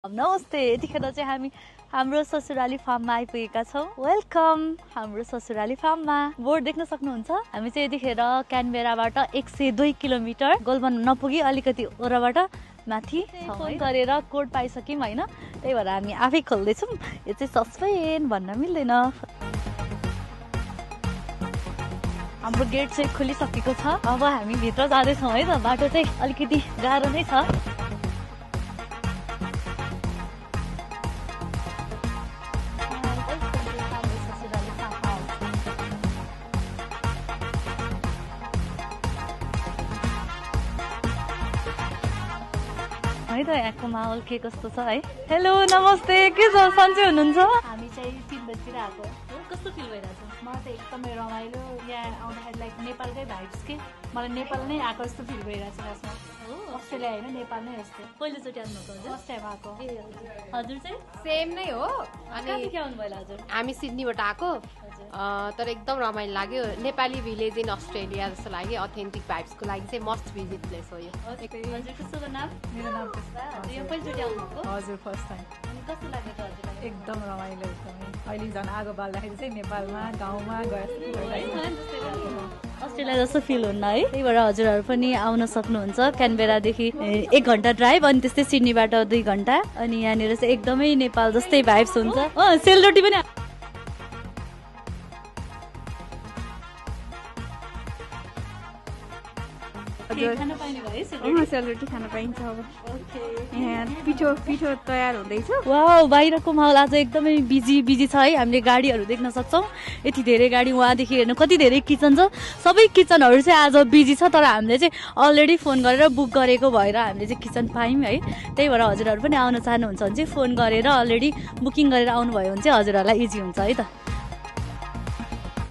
नमस्ते। यतिखेर चाहिँ हामी हाम्रो ससुराली फार्ममा आइपुगेका छौँ। वेलकम हाम्रो ससुराली फार्ममा। बोर्ड देख्न सक्नुहुन्छ। हामी चाहिँ यतिखेर क्यानबेराबाट 102 किलोमिटर गोलबन नपुगी अलिकति ओराबाट माथि फोन गरेर कोड पाइसक्यौँ होइन, त्यही भएर हामी आफै खोल्दैछौँ। यो चाहिँ सस्पेन भन्न मिल्दैन। हाम्रो गेट चाहिँ खोलिसकेको छ। अब हामी भित्र जाँदैछौँ है त। बाटो चाहिँ अलिकति गाह्रो नै छ। है त यहाँको माहौल के कस्तो छ है। हेलो नमस्ते, के छ, सन्चै हुनुहुन्छ? हामी चाहिँ 3 बजीतिर आएको। कस्तो फिल भइरहेछ? मलाई त एकदमै रमाइलो, यहाँ आउँदाखेरि लाइक नेपालकै भाइब्स के मलाई नेपाल नै आएको जस्तो फिल भइरहेछ। खासमा अस्ट्रेलिया होइन, नेपाल नै जस्तो। पहिलोचोटि आउनुभएको? हजुर फर्स्ट टाइम आएको। हजुर चाहिँ सेम नै हो। अनि के आउनु भयो हजुर? हामी सिडनीबाट आएको, तर एकदम रमाइलो लाग्यो। नेपाली भिलेज इन अस्ट्रेलिया जस्तो लाग्यो। अथेन्टिक भाइब्सको लागि चाहिँ मस्ट भिजिट प्लेस हो यो। हजुर कसको नाम? मेरो नाम पुष्पा। यो पहिलोचोटि आउनुभएको? हजुर फर्स्ट टाइम। अनि कस्तो लाग्यो त हजुरलाई? एकदम रमाइलो एकदमै। अहिले झन् आगो बाल्दाखेरि चाहिँ नेपालमा गाउँमा गएर अस्ट्रेलिया जस्तो फिल हुन्न है। त्यही भएर हजुरहरू पनि आउन सक्नुहुन्छ। क्यानबेरादेखि 1 घन्टा ड्राइभ, अनि त्यस्तै सिडनीबाट 2 घन्टा। अनि यहाँनिर चाहिँ एकदमै नेपाल जस्तै भाइब्स हुन्छ। सेलरोटी पनि सेलरोटी खान पाइन्छ। अब यहाँ पिठो तयार हुँदैछ। वाउ, बाहिरको माहौल आज एकदमै बिजी छ है। हामीले गाडीहरू देख्न सक्छौँ। यति धेरै गाडी, वहाँदेखि हेर्नु कति धेरै किचन छ। सबै किचनहरू चाहिँ आज बिजी छ, तर हामीले चाहिँ अलरेडी फोन गरेर बुक गरेको भएर हामीले चाहिँ किचन पायौँ है। त्यही भएर हजुरहरू पनि आउन चाहनुहुन्छ भने चाहिँ फोन गरेर अलरेडी बुकिङ गरेर आउनुभयो भने चाहिँ हजुरहरूलाई इजी हुन्छ है त।